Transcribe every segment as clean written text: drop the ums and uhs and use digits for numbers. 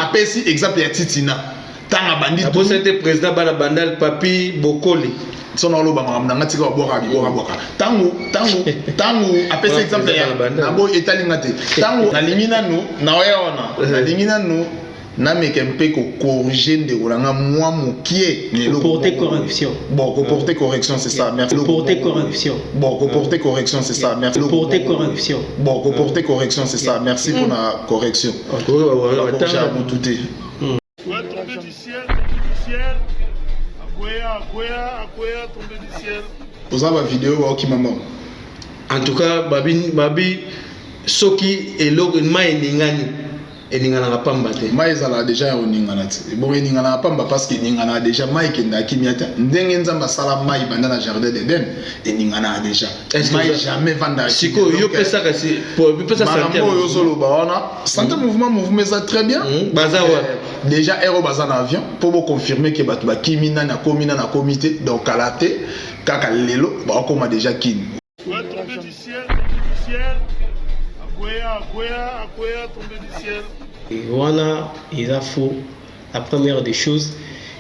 Apesi exemple ya Titina ntango abandi. Nabosa te, président bana Bandal, Papi Bokoli. So naoloba makambo na nga, tika babwaka bibwaka bwaka. Ntango apesi exemple ya nabo, etalinga te. Ntango nalingi nanu naoya wana, nalingi nanu nameka mpe kocorriger ndeko na nga mwa mokie. Porter correction. Bon, koporter correction, c'est ça, merci. Porter correction. Bon, koporter correction, c'est ça, merci. Porter correction. Bon, koporter correction, c'est ça, merci pour la correction. Mutu te. Tombé du ciel, tombé du ciel. Akwea, akwea, akwea, tombé du ciel. Oza bavideo baokima mbongo. En tout cas, babi babi, soki eloko mai eningani, eninganaka pamba te. Mai ezalaka déjà ya koningana te. Bongo eninganaka pamba parce que eninganaka déjà. Mai ekendaka kimia te. Ndenge Nzambe asala mai banda na jardin d'Eden, eninganaka déjà. Mai jamais vandaka. Sikoyo yo pesaka si pesa. Santé oyo ozoloba wana, santé, mouvement eza très bien. Baza wa Déjà ero baza na avion mpo boconfirme ke bato bakimi, nani akomi, nani akomi te. Donc kala te, kaka lelo bakokoma déjà Kini. Tombé du ciel, tombé du ciel. Akwea, akwea, akwea, tombé du ciel. Wana eza faux. La première des choses,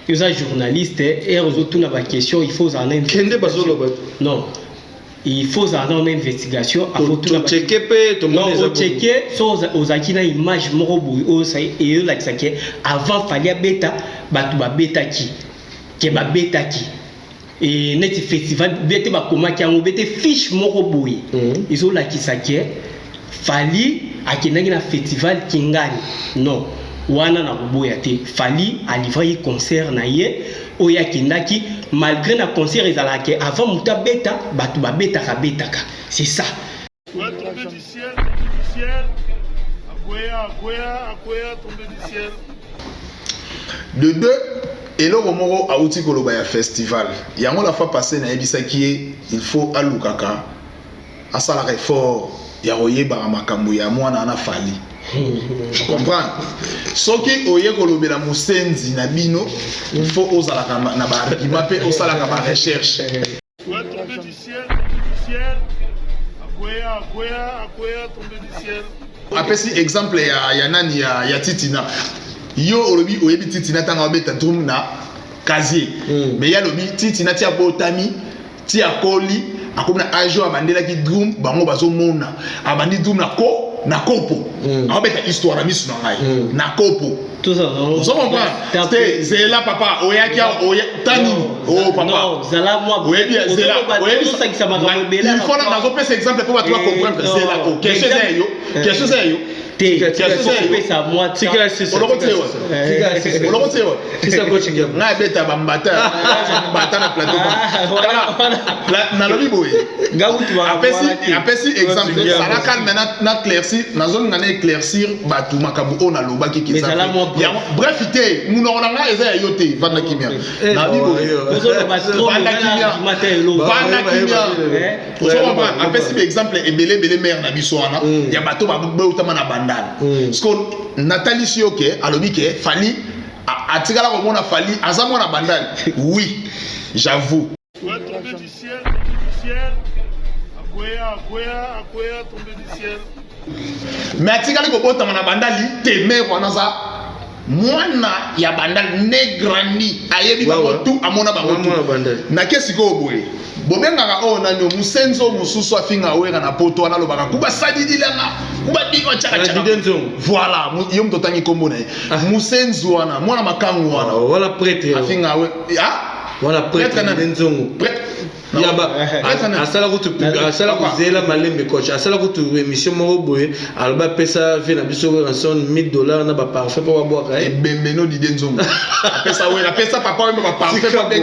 oza journaliste, ere ozotuna baquestion, il faut ozala na Kende bazoloba. Non, il faut ozala na investigation. Tocheke mpe. Tomoni ocheke so ozalaki na image moko boye oyo eyolakisaki avant Fally abeta, bato babetaki ke babetaki e neti festival be te, bakomaki yango be te, fiche moko boye ezolakisa ke Fally akendaki na festival Kingani. Non, wana na koboya te. Fally alivraki concert na ye oyo akendaki, malgré na concert ezalaka ke avant moto abeta, bato babetaka betaka, c'est ça. Tombé du ciel, tombé du ciel. Akwea, akwea, akwea, tombé du ciel. De deux, eloko moko awuti koloba ya festival yango, la fois passée nayebisaki ye, il faut alukaka asalaka effort ya koyebaka makambo ya mwana wana Fally. Comprendre, soki oye kolobela mosenzi na bino, il faut ozalaka na baargument mpe osalaka barecherche. Tombé du ciel, tombé du ciel. Akwea, akwea, akwea, tombé du ciel. Apesi exemple ya nani, ya Titina. Yo olobi oyebi Titina ntango abeta drum na casier. Mais ye alobi Titina ti abotami, ti akoli, akomi na age oyo abandelaki drum, bango bazomona abandi drum na ko na kopo. Aobeta histoire na miso na ngai na kopo. Ozo comprendre te? Zela papa, oyaki ta nini? O papa, oyebi, zela, oyebi, il faut nazopesa exemple mpo bato bacomprendre. Zela, o question eza ya yo, question eza ya yo. Oloko te, ngai abeta bambata mbata na plateau. Nalobi boye, apesi exemple, sala calme, na éclaircir, nazolinga na éclaircir bato makambo oyo nalobaki. Bref te, munoko na ngai eza ya yo te. Vanda kimia, nabi boye, vanda kimia, vanda kimia. Ozo comprendre, apesi baexemple ebele ebele, mare na biso wana ya bato bautama na Bandala. Parce que natalisi yo ke alobi ke Fally atikala komona Fally aza mwana Bandali. Oui, j'avoue. Tombé du ciel, tombé du ciel. Akwea, akwea, akwea, tombé du ciel. Mais atikali kobotama na Bandali te. Mare wana aza mwana ya Bandali, né, grandi, ayebi bango tu, amona bango tu. Nake sikoyo boye, bobengaka oyo nani, mosenzo mosusu afinga Wera na Poto wana, alobaka kuba sadidilanga kuba dingo. Voilà, yo moto otangi nkombo na ye, mosenzo wana, mwana makangu wana. Wana prêtre. Afinga we. Wana prêtre Nzongo asala kutu, asala kozela malembe. Coach asala kutu émission moko boye, aloba apesa vie na biso rançon 1000 $ na baparfum mpo babwaka. Ebembe no Dide Nzongo apesa Wera, apesa Papa Wemba baparfum,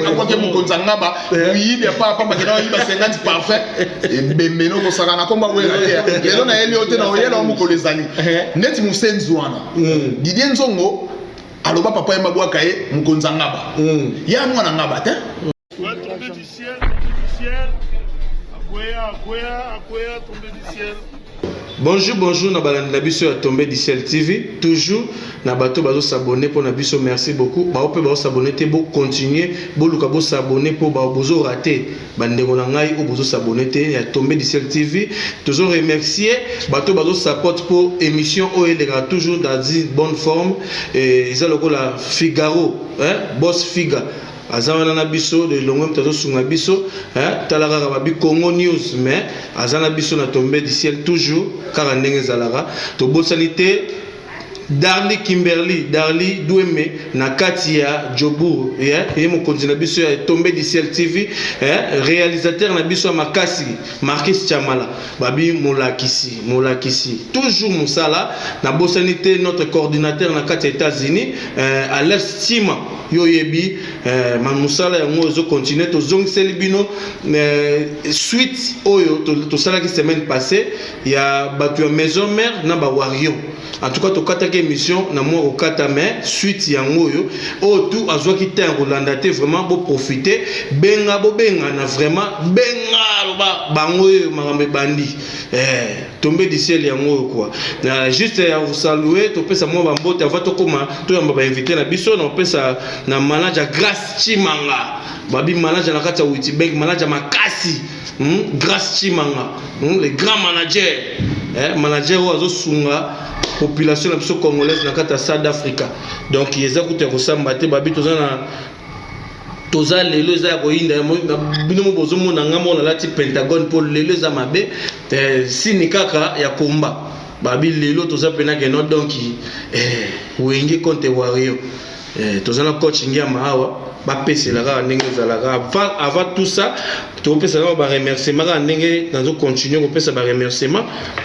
abwaki mokonzi angaba moyibi apa bakenda oyiba 50 parfum. Ebembe no, kosaka na komba Wera te. Lelo nayeli yo te, na oyela o mokolo ezali neti mosenzi wana Didie Nzongo aloba Papa Wemba bwaka ye mokonzi angaba ya mwana ngaba te. Tombé du ciel, tombé du ciel. Akwea, akwea, akwea, tombé du ciel. Bonjour, bonjour na balandi na biso ya Tombé du Ciel TV. Toujours na bato bazo s'abonner pour na biso, merci beaucoup. Ba ope bazo s'abonner te, bo continuer, bo luka bo s'abonner pour ba bozo rater. Bandeko na ngai o bozo s'abonner te ya Tombé du Ciel TV. Toujours remercier bato bazo support pour émission oyo elekaka toujours dans une bonne forme. Et eza lokola Figaro, hein, boss Figa. Aza wana na biso de elongo, moto azosunga biso, hein, tala kaka babi Congo News, mais aza na biso na Tombé du Ciel toujours kaka ndenge ezalaka. Tobosani te Darli Kimberly, Darli Dweme na kati ya Jobourg, yeah, ye mokonzi na biso ya Tombé du Ciel TV, eh, réalisateur na biso ya makasi Marquis Chamala, babi molakisi, molakisi toujours mosala. Nabosani te notre coordinateur na kati ya États-Unis, Alex Tima, yo oyebi, mosala yango ezocontinue. Tozongiseli bino suite oyo tosalaki semaine passée ya bato ya Maison Mère na bawarrior. En tout cas, tokataki émission na mwa kokata, mais suite yango oyo. Oyo tu azwaki temps ya kolanda te, vraiment boprofite, benga, bobengana, vraiment benga, aloba bango oyo makambo ebandi, Tombé du Ciel yango oyo quoi. Na juste ya kosalue, topesa mwa bambote avant tokóma toyamba bainvité na biso. Na kopesa na manager Grâce Chimanga, babi manager na kati ya Witbank, manager makasi, Grâce Chimanga, le grand manager, manager oyo azosunga population na biso congolaise na kati ya South Africa. Donc eza kutu ya kosamba te, babi toza na, toza lelo eza ya koyinda. Bino mo bozomona nga moko nalati pentagone mpo lelo eza mabe, sini kaka ya komba. Babi lelo toza mpena keno, donc Wenge contre Warrior, toza na coach Ngiama awa, bapesela kaka ndenge ezalaka. Avant tout ça, topesa kaka baremerciement kaka ndenge nazocontinue kopesa baremerciement.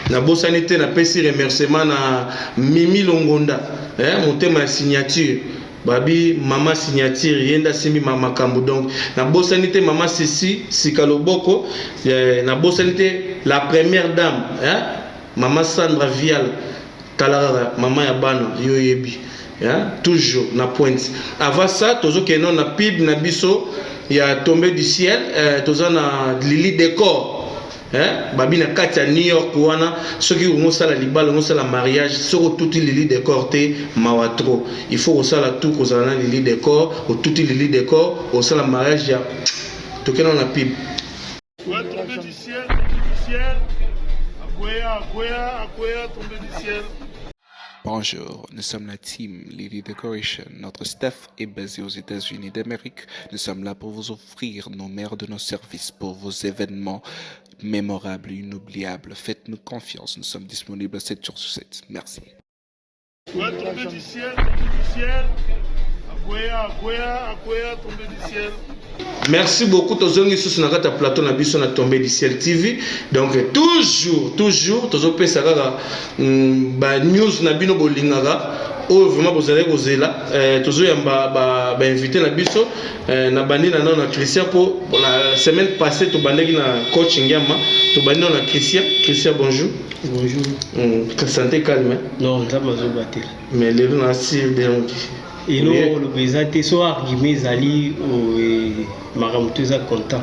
Nabosani te, napesi remerciement na Mimi Longonda, motema ya signature, babi mama signature, ye nde asimbi makambo. Donc nabosani te mama Sisi Sika Loboko, nabosani te la première dame, mama Sandra Vial, tala kaka mama ya bana, yo oyebi, toujours na pointe. Avant ça, tozokende na pub na biso ya Tombé du Ciel. Toza na Lili Décor, babi na kati ya New York wana. Soki ongosala libala, ongosala mariage, soki otuti Lili Décor te, mawa trop. Il faut kosala tout, kozala na Lili Décor. Otuti Lili Décor, osala mariage ya tokenda na pub. Ouais, tombé du ciel, tombé du ciel. Akwea, akwea, akwea, tombé du ciel. Bonjour, nous sommes la team Lily Decoration. Notre staff est basé aux États-Unis d'Amérique. Nous sommes là pour vous offrir nos meilleurs de nos services pour vos événements mémorables et inoubliables. Faites-nous confiance, nous sommes disponibles 7 jours sur 7. Merci. Ouais, tombé du ciel, tombé du ciel. Akwea, akwea, akwea, tombé du ciel. Merci beaucoup. Tozongi lisusu na kati ya plateau na biso na Tombé du Ciel TV. Donc toujours, toujours tozopesa kaka banews na bino bolingaka, oyo vraiment bozalaki kozela. Tozoyamba bainvité na biso, na bandi na nano na Christian, mpo la semaine passée tobandaki na coach Ngiama. Tobandi nano na Christian. Christian, bonjour. Bonjour. Santé calme, hein? Non, Nzambe azobatela. Mais lelo na sir donc. Eloko oloba eza te, so argument ezali, makambo to eza content.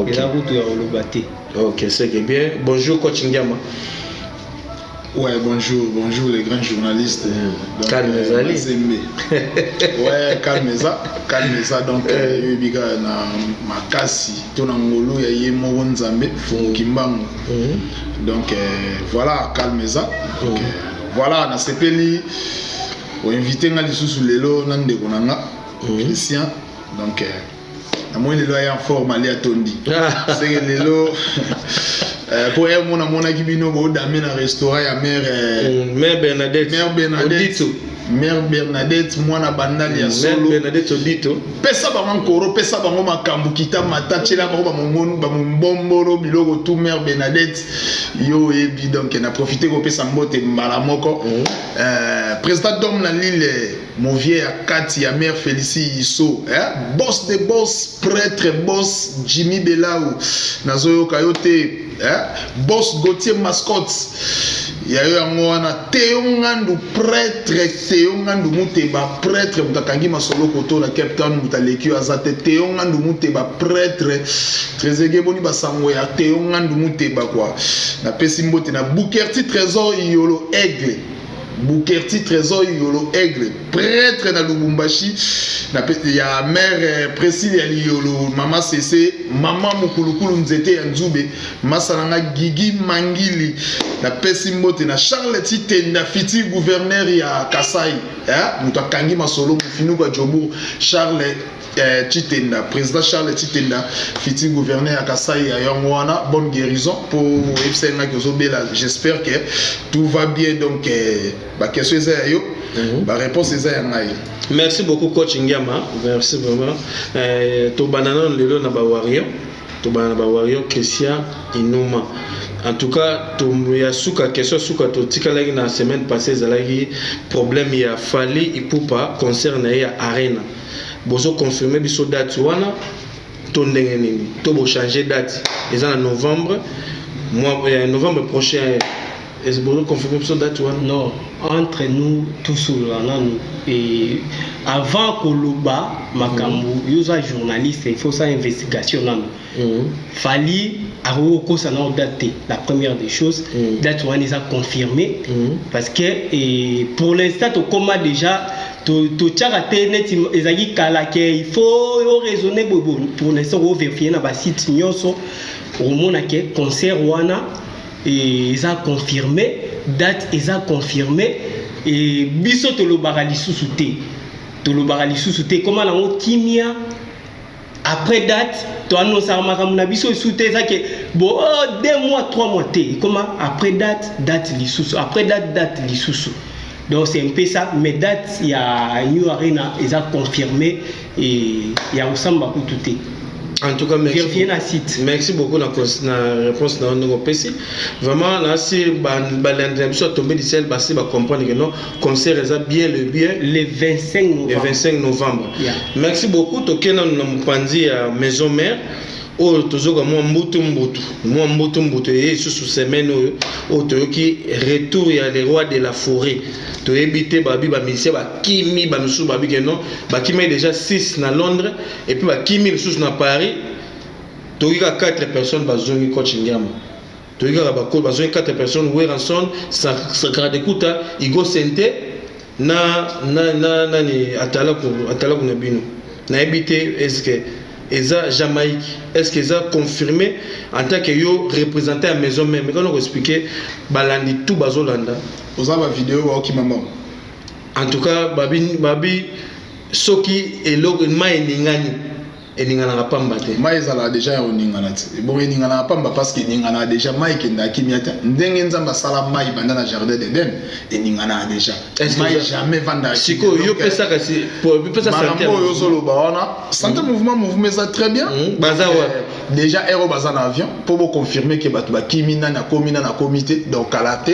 Eza kutu ya koloba te. Ok, c'est que bien. Bonjour coach Ngiama. Ouais, bonjour, bonjour les grands journalistes. Donc, calme ezali. Mazembe. Ouais, calme ça, calme ça. Donc, yoyebi kaka na makasi to na ngolu ya ye moko Nzambe, Fumu Kimbangu. Donc voilà, calme ça. Donc, voilà, nasepeli oinvite nga lisusu lelo na ndeko na nga Christian. Donc namoni lelo aya en forme, ali atondi seke lelo, po ye mona amonaki bino bodame na restaurant ya mère Mère Bernadette. Mère Bernadette. Odito. Mère Bernadette, mwana Bandali ya Mère solo. Bernadette Odito. Pesa bango nkoro, pesa bango makambo, kita mata, tiela bango bamongonu, bamombombolo, biloko tu. Mère Bernadette, yo oyebi. Donc na profite kopesa mbote mbala moko. Président Dom na Lille, movie ya kati ya mère Félicie Iso, eh? Boss de boss, prêtre boss Jimmy Belau, nazoyoka yo te, eh? Boss Gautier Mascotte. Ya yo yango wana, Teo Ngandu, prêtre Teo Ngandu Muteba, prêtre, moto akangi masolo koto na Cape Town, moto aleki yo aza te. Teo Ngandu Muteba, prêtre Trésege, boni basango ya Teo Ngandu Muteba kwa? Napesi mbote na Bukerti Trésor Yolo Aigle, Bukerti Trésor Yolo Aigle, prêtre na Lubumbashi, na ya mère Priscille ya Liyolo, mama Sese, mama Mokulukulu, nzete ya Nzube, masa na nga Gigi Mangili. Napesi mbote na Charles Titenda, futur gouverneur ya Kasai, eh? Moto akangi masolo mofinuku ya Jobourg, Charles Chitenda, président Charles Chitenda, futur gouverneur ya Kasai, ya yango wana. Bonne guérison po oyebisa ngaki ozobela, j'espère que tout va bien. Donc baquestion eza ya yo, baréponse eza ya ngai. Merci beaucoup, coach Ngiama, merci vraiment. Tobanda nano lelo na bawarrior, tobanda na bawarrior. Christian Inuma, en tout cas ya suka, question ya suka totikalaki na semaine passée ezalaki problème ya Fally Ipupa, concert na ye ya Arena. Bozoconfirme biso date wana to ndenge nini, to bochange date? Eza na novembre, mois novembre prochain. Bozoconfirme biso date wana? Non, entre nous tosolola nanu. Et avant koloba makambo, yo oza journaliste, il faut ça investigation nanu. Fally akoki kokosa nano date te. La première des choses, date wana eza confirmé, parce que et pour l'instant tokóma déjà, totiaka te neti ezalaki kala ke il faut oraisonner boye. Pour l'instant ovérifie na basite nyonso, omona ke concert wana eza confirmé, date eza confirmé. E biso tolobaka lisusu te, tolobaka lisusu te, ekóma nango kimia. Après date, toannonsaka makambo na biso lisusu te. Eza ke bo, oh, 2 mois, 3 mois te, ekóma après date, date lisusu, après date, date lisusu. Donc c'est un peu ça, mais date ya New Arena eza confirmé et ya kosamba kutu te. En tout cas, merci. Vérifier na site. Merci beaucoup na réponse na ndenge opesi. Vraiment nasi balandi na biso ya Tombé du Ciel basi bacomprendre que non, concert eza bien le bien le 25 novembre. Le 25 novembre. Yeah. Merci beaucoup. Tokende nanu na mopanzi ya Maison Mère oyo tozoka mwa mbutu mbutu, mwa mbutu mbutu eye lisusu semaine oyo. Oyo toyoki retour ya le roi de la forêt, toyebi te. Babi bamusicien bakimi, bamisusu babi ke non, bakimi déjà 6 na Londres et puis bakimi lisusu na Paris. Toyoki kaka 4 personnes bazongi. Coach Ngiama, toyoki kaka bazongi 4 personnes: Werrason, Sankara Dekuta, Igo Sente na nani, Atalaku, Atalaku na bino. Nayebi te, est ce que eza Jamaïque, est ce que eza confirmé? En tant que yo représentant ya Maison Mère, kana koexpliquer balandi tout bazolanda. Oza bavideo baokima mbongo. En tout cas babi, babi soki eloko mai eningani, eninganaka pamba te. Mai ezalaka déjà ya koningana te. Bongo eninganaka pamba parce que eninganaka déjà. Mai ekendaka kimia te. Ndenge Nzambe asala mai banda na jardin d'Eden, eninganaka déjà. Mai jamais vandaka. Sikoyo yo pesaka pesa. Makambo oyo ozoloba wana, santé, mouvement, mouvement eza très bien. Baza wa Déjà ero baza na avion mpo boconfirme ke bato bakimi, nani akomi, nani akomi te. Donc kala te,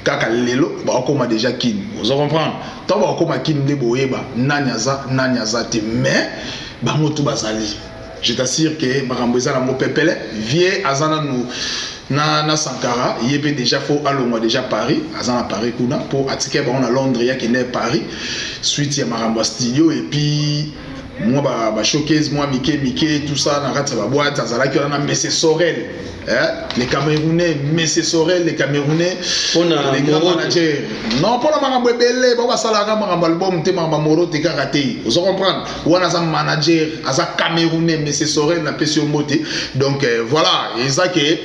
kaka lelo bakokoma déjà Kini. Ozo comprendre? Ntango bakokoma Kini nde boyeba nani aza, nani aza te. Mais bango tu bazali, je t'assure ke makambo eza nango pepele. Vie aza nanu na Sankara, ye mpe déjà faut alongwa déjà Paris, aza na Paris kuna mpo atikaki bango na Londres, ye akende Paris suite ya makambo ya studio et puis mwa ba showcase mwa mike mike, tout ça na kati ya baboîte. Azalaki wana na Mese Sorel, eh? Les Camerounais, Mese Sorel, les Camerounais. Mpona les grands managers. Non, mpona makambo ebele bao basalaka, makambo album te, makambo moro te kaka te. Ozo comprendre? Wana aza manager, aza Camerounais, Mese Sorel, napesi yo mbote. Donc voilà, eza ke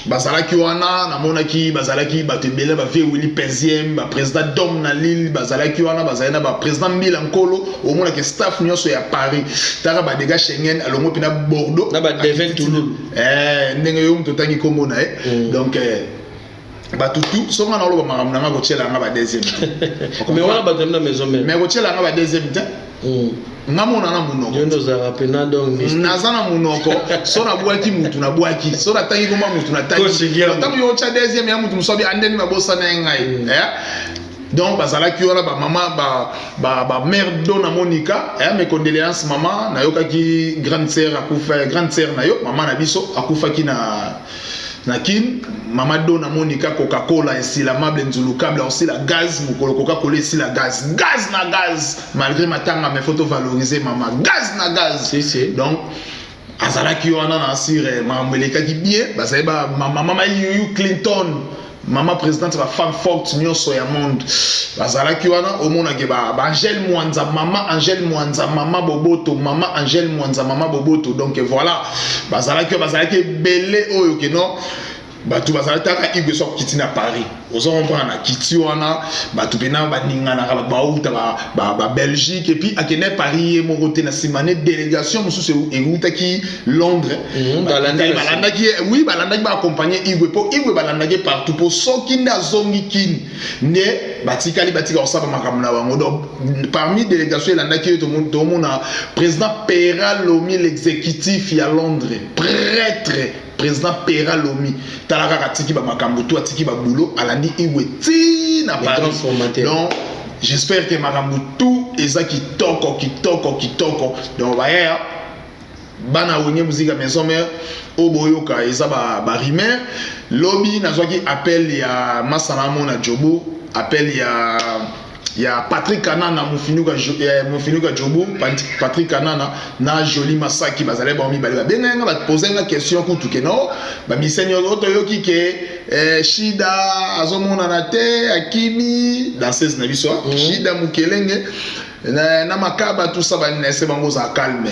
bazalaki wana, namonaki bazalaki bato ebele, bavie Willi Peziem, baprésident Dom na Lille bazalaki wana, bazali na baprésident Mbila Nkolo. Omonaki staff nyonso ya Paris, taka badega Schengen alongo mpena Bordeaux. Na badevin Toulouse. Ndenge yo moto otangi nkombo na ye. Donc bato tu, songa na oloba makambo nanga, kotiela yanga ba deuxième te. Mais wana bato na Maison Mère. Mais kotiela yanga ba deuxième te, nga mona na monoko. Yo nde ozalaka mpena donc Naza na monoko. So nabwaki mutu, nabwaki. So natangi komba mutu, natangi. Ntango yo otya deuxième ya mutu mosu, abi andeni babosana ye ngai. Donc bazalaki wana, bamama, bamare Dona Monica, mes condoléances mama. Nayokaki grande sœur akufa, grande sœur na yo, mama na biso akufaki na Na Kin, mama Dona Monica Coca-Cola insilamable nzulukable osila gaz, mokolo Coca-Cola esila gaz, gaz na gaz, malgré matanga, mais faut valoriser mama, gaz na gaz. Si, si. Donc azalaki wana na asire, makambo elekaki bien. Bazali ba mama, mama Yuyu Clinton, mama présidente, bafemme forte nyonso ya monde bazalaki wana. Omonake baangele Mwanza, mama Angele Mwanza, mama Boboto, mama Angele Mwanza, mama Boboto. Donc voilà, bazalaki, bazalaki ebele. Oyo keno bato bazalaki kaka Igwe so akiti na Paris, ozo comprendre, akiti wana, bato mpena baninganaka, bato bauta Babelgique. Et puis akende Paris ye moko te, na nsima ne délégation mosusu eutaki Londres. Balandaki, oui, balandaki, baaccompagne Igwe, mpo Igwe balandaki partout, mpo soki nde azongi Kini nde batikali batika kosala makambo na bango. Donc parmi délégation elandaki ye, tomona président Pera Lomi, l'exécutif ya Londres, prêtre président Pera Lomi. Tala kaka, atiki bamakambo tu, atiki babulo, alandi Igwe ti na Paris. Donc j'espère que makambo tout eza kitoko, kitoko, kitoko. Donc bayaya bana Wenge Musica Maison Mère, oyo boyoka eza barumeur. Lobi nazwaki appel ya masana mona Jobo, appel ya Patrick Kanana, mofinuka, mofinuka Jobo, Patrick Kanana na Joli Masaki. Bazali bango mibale, babengai nga, bapose nga question kutu ke no bamiseni oyo toyoki ke Shida azomonana te, akimi, danseuse na biso. Shida Mokelenge na Makaba, tout ça, banese bango ozala calme.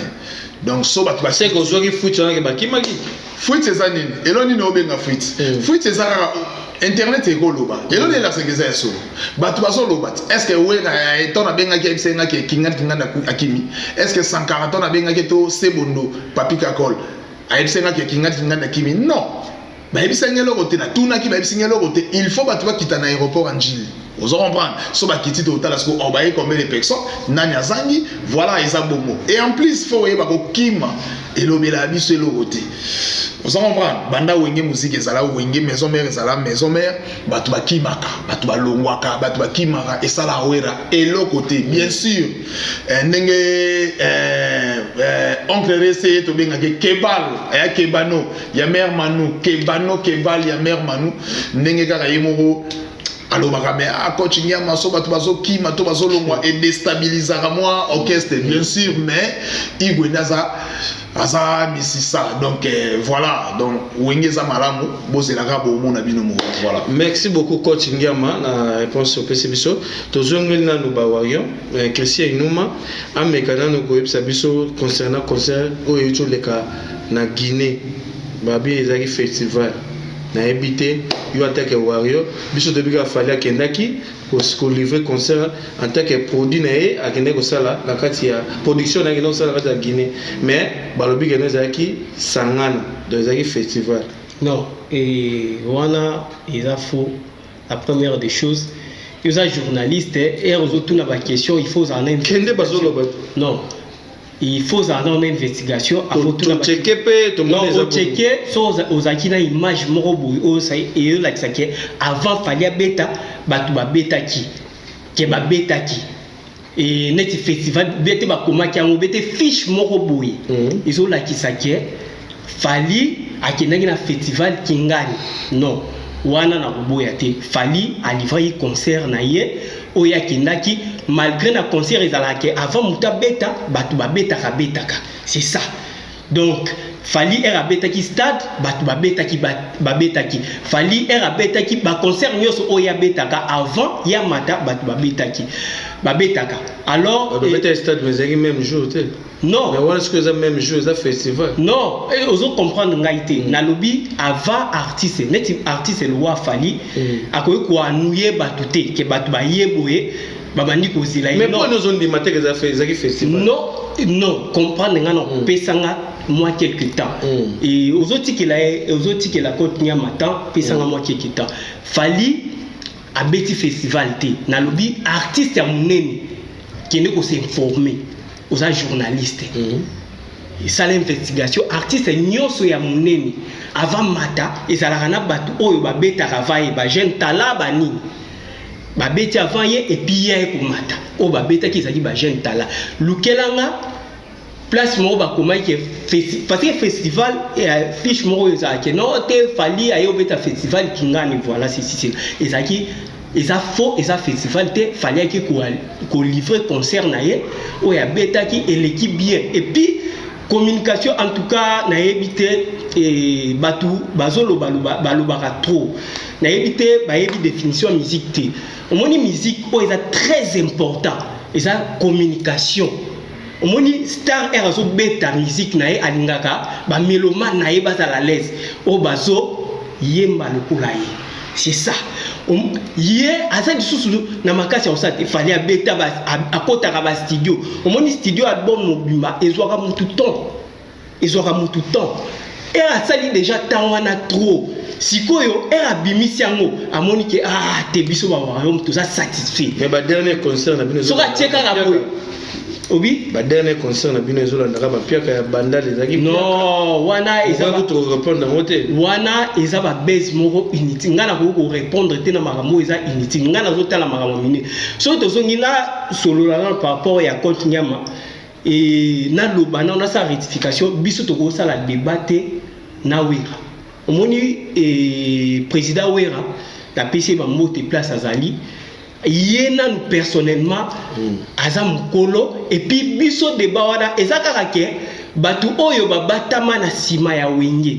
Donc so bato seke ozwaki fuite wana ke bakimaki. Fuite eza nini? Elo nini obenga fuite? Fuite eza kaka internet ekoloba. Elo nini elakisaka eza ya solo? Bato bazoloba ti est ce que Wera to nabengaki, ayebisaki ekingani kingani akimi? Est ce que Sankara to nabengaki to Sebondo Papi Kakol ayebisaki ekingani kingani akimi? Non, bayebisaki eloko te. Natunaki, bayebisaki eloko te. Il faut bato bakita na aéroport ya Njili, ozo comprendre? So bakiti, totala siko oh, baye combien de personnes, nani azangi. Voilà, eza bongo. Et en plus, faut oyeba kokima elobela biso eloko te, oza comprendre? Banda Wenge Musique ezala Wenge Maison Mère, ezala Maison Mère, bato bakimaka, bato balongwaka, bato bakimaka, esala Wera eloko te. Bien sûr, ndenge oncle Rese tobengaki Kebal aya Kebano ya mare Manu, Kebano, Kebal ya mare Manu, ndenge kaka ye moko alobaka, mais ah, coach Nyama, so bato bazokima to bazolongwa, edestabilisaka mwa orchestre, bien sûr. Mais Igwe nde aza misisa. Donc voilà, donc Wenge eza malamu, bozelaka, bomona bino moko, voilà. Merci beaucoup, coach Ngiama, na réponse opesi biso. Tozongeli nanu bawarrior. Christian Inuma ameka nanu koyebisa biso concernant concert oyo euti oleka na Guinée. Babi ezalaki festival, nayebi te. Yo en tant que warrior, biso toyebi kaka Fally akendaki kolivre concert en tant que produit na ye, akendaki kosala na kati ya production na ye, akendaki kosala na kati ya Guinée. Mais balobi kende ezalaki sangana, donc ezalaki festival. Non, et wana eza faux. La première des choses, oza journaliste ere ozotuna baquestion, il faut ozala na Kende bazoloba. Non, il faut ozala na investigation. Tocheke mpe. Tomoni ocheke so ozalaki na image moko boye oyo eyolakisaki avant Fally abeta, bato babetaki, ke babetaki e neti festival bete, bakomaki yango bete, fiche moko boye ezolakisa ke Fally akendaki na festival Kingani. Non, wana na koboya te. Fally alivraki concert na ye oyo akendaki. Malgré na concert ezalaka avant moto abeta, bato babetaka betaka, c'est ça. Donc Fally ere abetaki stade, bato babetaki, babetaki. Fally ere abetaki baconcert nyonso oyo abetaka, avant ya mata, bato babetaki, babetaka. Alors babeta stade, mais ezalaki même jour te. Non. Mais wana sikoyo eza même jour, eza festival. Non, ozo comprendre ngai te. Nalobi avant artiste, neti artiste lowa Fally, akoki koanuye bato te ke bato baye boye, babandi kozela ye. Mais mpona ozondima te ezalaki festival? Non, non, comprendre nga na opesanga mwa quelque temps. E ozotikela ye, ozotikela kote Nyama temps, pesanga mwa quelque temps. Fally abeti festival te. Nalobi artiste ya monene, kende kos'informer, oza journaliste, esala investigation. Artiste nyonso ya monene, avant mata, ezalaka na bato oyo babetaka avant ye, bajeune tala banini babeti avant ye, et puis ye aye komata. Oyo babetaki ezalaki bajeune tala. Lukelanga Place moko bakomaki ke, parce que festival, fiche moko oyo ezalaki no te, Fally aye obeta festival Kingani. Voilà, sisisi ezalaki, eza faux, eza festival te. Fally ayaki kolivrer concert na ye oyo abetaki, eleki bien. Et puis communication, en tout cas nayebi te, bato bazoloba, balobaka trop, nayebi te, bayebi définition ya musique te. Omoni, musique oyo eza très important, eza communication. Omoni, star r azobeta musique na ye, alingaka bamélomane na ye bazala l'aise, oyo bazoyemba lokola ye, c'est ça. Ye aza lisusu na makasi ya kosala te. Fally abeta, akotaka bastudio. Omoni, studio, album mobimba ezwaka mutu temps, ezwaka mutu temps. Ere asali déjà temps wana trop. Sikoyo ere abimisi yango, amoni ke ah te, biso bawarriors toza satisfait. Mais badernier concert na bino, soki atie kaka boye, obi badernier concert na bino ezolandaka bapiaka ya Bandal, ezalaki Non, wana eza korépondre yango te. Wana eza babase moko inutile. Ngai nakoki korépondre te na makambo oyo eza inutile. Ngai nazotala makambo minene. Soki tozongi, nasolola nano par rapport ya compte nyama e, naloba nano, nasala rectification. Biso tokosala débat te na Wera. Omoni, président Wera, napesi ye bambote place azali. Ye nanu personnellement aza mokolo. Et puis biso, débat wana eza kaka ke bato oyo babatama na nsima ya Wenge.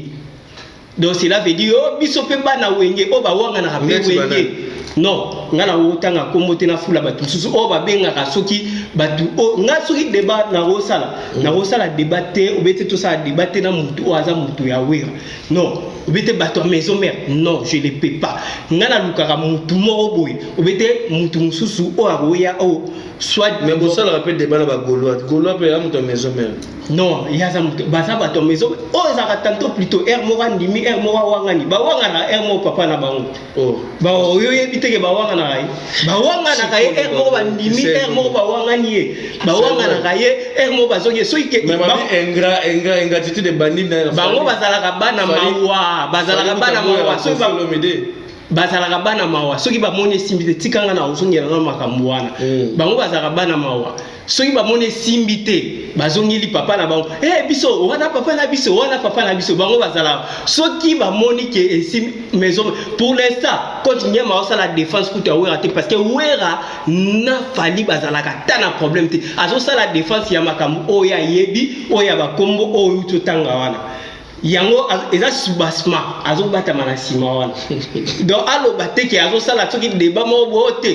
Donc cela veut dire oyo biso mpe bana Wenge oyo bawanganaka mpe Wenge. Non, nga na otanga nkombo te, nafula bato mosusu oyo babengaka. Soki bato nga, soki débat nakosala, nakosala débat te. Obe te, tosala débat te na motu oyo aza motu ya Wera. Non, obe te, bato ya Maison Mère, non, je le peux pas. Nga nalukaka motu moko boye, obe te, motu mosusu oyo akoya oyo soit. Mais bosalaka mpe débat na bagaulois. Gaulois mpe ya moto ya Maison Mère. Non, ye aza moto, baza bato ya maison oyo ezalaka tantôt plutôt aire moko andimi, aire moko awangani. Bawanganaka aire moko papa na bango. Oh. Oyo oyebi teke bawanganaka ye, bawanganaka ye aire moko, bandimi aire moko, bawangani ye, bawanganaka ye aire moko, bazongi ye soki Mais babi ingrat, ingrat, ingratitude ebandi na Bango bazalaka bana mawa, bazalaka bana mawa. Soki bazalaka bana mawa, soki bamoni esimbi te, tikanga na ozongela na makambo wana. Bango bazalaka bana mawa. Soki bamoni esimbi te, bazongeli papa na bango. Biso wana papa na biso wana, papa na biso. Bango bazalaka, soki bamoni ke esimbi maison. Pour l'instant, compte Nyama azosala défense kutu ya Wera te, parce que Wera na Fally bazalaka ta na problème te. Azosala défense ya makambo oyo ayebi, oyo ya bakombo oyo totanga wana. Yango eza soubassement, azobatama na nsima wana. Donc aloba te ke azosala soki débat moko boyo te,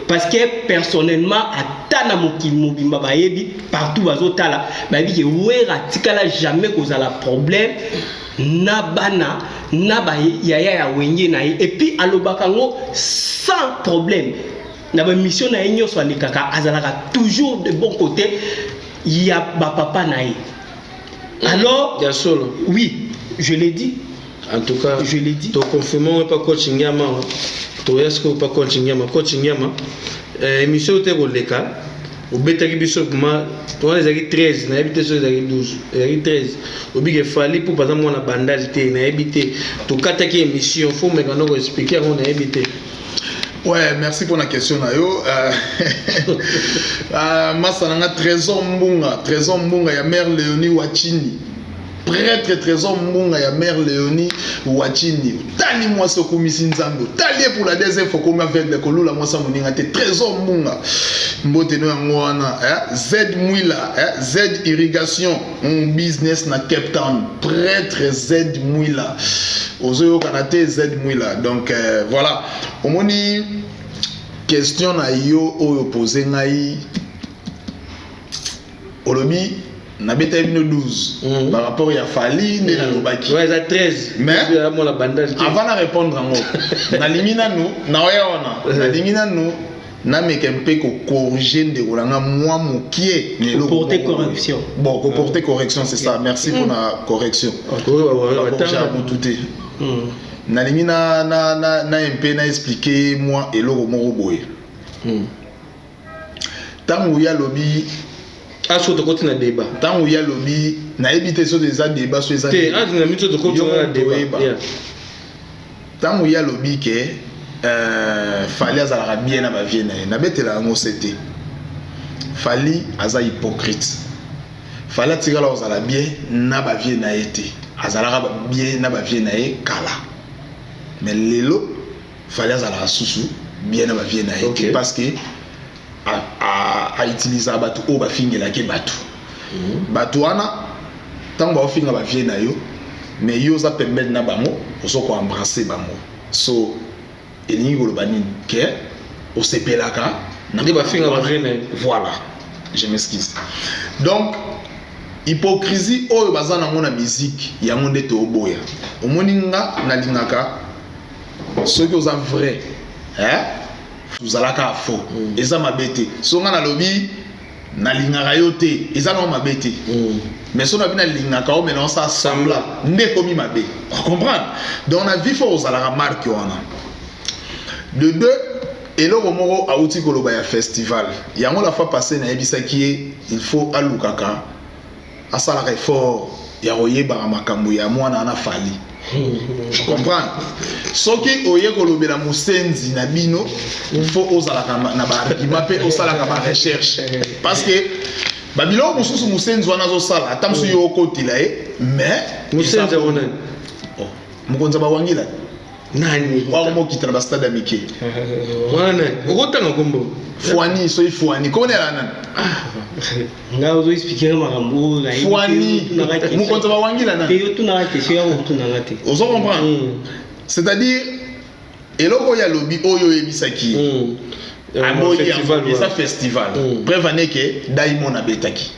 parce que personnellement, ata na mokili mobimba bayebi, partout bazotala, bayebi ke Wera atikala jamais kozala problème na bana na bayaya ya Wenge na ye. Et puis alobaka yango sans problème na bamission na ye nyonso alekaka, azalaka toujours de bon côté ya bapapa na ye. Alors Ya solo? Oui, je l'ai dit. En tout cas, je l'ai dit. Toconfirme ngo pa coach Ngiama. Toya sikoyo pa coach Ngiama. Coach Ngiama, émission te koleka, obetaki biso ma wana ezalaki 13, nayebi te soki ezalaki 12, ezalaki 13. Obiki Fally mpo baza mwana Bandali te, nayebi te. Tokataki émission, faut meka ndoko expliquer yango, nayebi te. Ouais, merci pour la question na yo. Masa nanga Trésor Mbunga, Trésor Mbunga ya mère Léonie Wachini. Prêtre Trésor Mbunga ya mère Léonie Wachini. Tali mwasi okumisi Nzambe. Tali pour la deuxième fois komi aveugle kolula mwasi moninga te. Trésor Mbunga. Mbote no yango wana, eh? Z Mwila, eh? Z Irrigation, un business na Cape Town. Prêtre Z Mwila. Ozoyokana te, Z Mwila. Donc voilà. Omoni, question na yo oyo pose ngai, olobi nabetaki bino 12 par rapport ya Fally nde nalobaki. Ouais, eza 13. Mais eza mwana Bandali te. Avant na répondre yango, nalingi nanu naoya wana, nalingi nanu nameka mpe kocorriger ndeko na nga mwa mokie na eloko Koporter moko. correction. Bon, koporter correction, c'est ça. Merci mpona correction. Oyo bacorriger ya motu te. Nalingi na mpe na expliquer mwa eloko moko boye. Ntango ye alobi Aso tokoti na débat. Ntango ye alobi, nayebi te soki eza débat, so eza te na miso tokoti Yo na moto débat. oyeba. Ntango ye alobi ke Fally azalaka bien na bavie na ye, nabetela yango se te. Fally aza hypocrite. Fally atikala kozala bien na bavieux na ye te. Azalaka bien na bavieux na ye kala, mais lelo Fally azalaka susu bien na bavieux na ye te, parce que autilisaka bato oyo bafingelaki bato. Bato wana, ntango baofinga bavieux na yo, mais yo oza pembeni na bango, ozo koembrasser bango. So elingi koloba nini? Ke osepelaka na nde bafinga bavieux na ye. Voilà, je m'excuse. Donc hypocrisie oyo baza nango na musique, yango nde tooboya. Omoni, nga nalingaka soki oza vrai, eh? Ozalaka faux, eza mabe te. So nga nalobi nalingaka yo te, eza nango mabe te. Mais so nabi nalingaka yo, mais naosala semblant, nde ekomi mabe. Comprendre? Donc na vie, faut ozalaka marque wana. De deux, eloko moko awuti koloba ya festival yango, la fois passé nayebisaki ye, il faut alukaka asalaka effort ya koyebaka makambo ya mwana wana Fally. Comprendre? Soki oye kolobela mosenzi na bino, il faut ozalaka na baargument mpe osalaka barecherche, parce que babiloko mosusu mosenzi wana azosala, ata mosusu yo okotela ye, mais Mosenzi yango nani? Oh, mokonzi ya bawangila. Nani? Wakomokita na bastade ya mike. Wana nani? Okotanga kombo? Fwani, soki Fwani, komona yala nani? Nga ozoexpliquer makambo oyo nayebi te. Fwani. Otunaka question. Mokonzi ya bawangila Te, nani? yo tunaka question ya kotunanga te. Ozo comprendre? C'est-à-dire eloko oyo alobi, oyo oyebisaki ye, aboyi Festival. yango, eza festival. Preuve ane ke Diamond abetaki.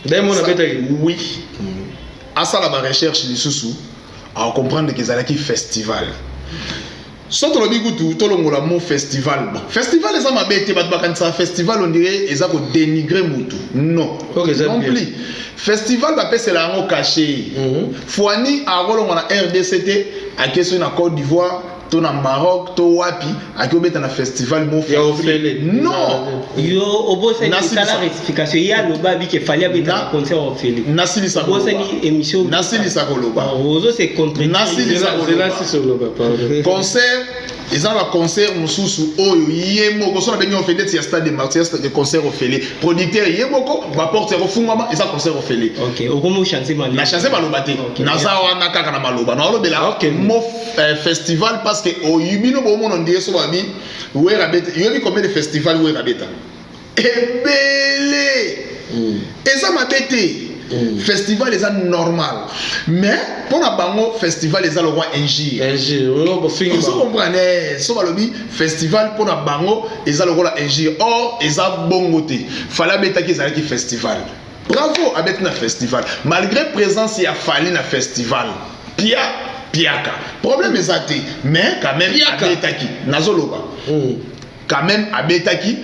Diamond abetaki? Oui. Asala barecherche lisusu, acomprendre ke ezalaki festival. So tolobi kutu tolongola mo festival. Bon, festival eza mabe te. Bato bakanisaka festival, on dirait eza kodénigrer mutu. Non. Ok, eza Non bien. plus. Festival, bapesela yango cachet. Fwani akolongwa na RDC te, ake soki na Côte d'Ivoire to na Maroc to wapi, ake obeta na festival mo. Ya ofele. Non. Yo obosani. Nasilisa. Sala rectification. Ye aloba bi ke Fally abeta na concert ofele. Nasilisa koloba. Obosani émission. Nasilisa koloba. Ozo se contredire. Nasilisa koloba. Zela sisi oloba, pardon. Concert eza na baconcert mosusu oyo ye moko so nabengi ofele, neti ya Stade de Martyr, concert ofele, producteur ye moko, baporte ya kofungwama, eza concert ofele. Ok, okomi ochange maloba. Na change maloba te. Naza wana kaka na maloba naolobela. Mo festival, parce que oyo bino bomona ndie so babi Wera beta, yoyebi combien de festival Wera beta? Ebele. Eza mabe te. Festival eza normal, mais mpo na bango festival eza lokwa injure. Injure, oyo bofingi Ozo bango. comprendre? So balobi festival, mpo na bango eza lokola injure. Or eza bongo te. Fally abetaki, ezalaki festival. Bravo, abeti na festival malgré présence ya Fally na festival. Pia piaka, problème eza te, mais quand même Piaka. abetaki, nazoloba. Quand même abetaki.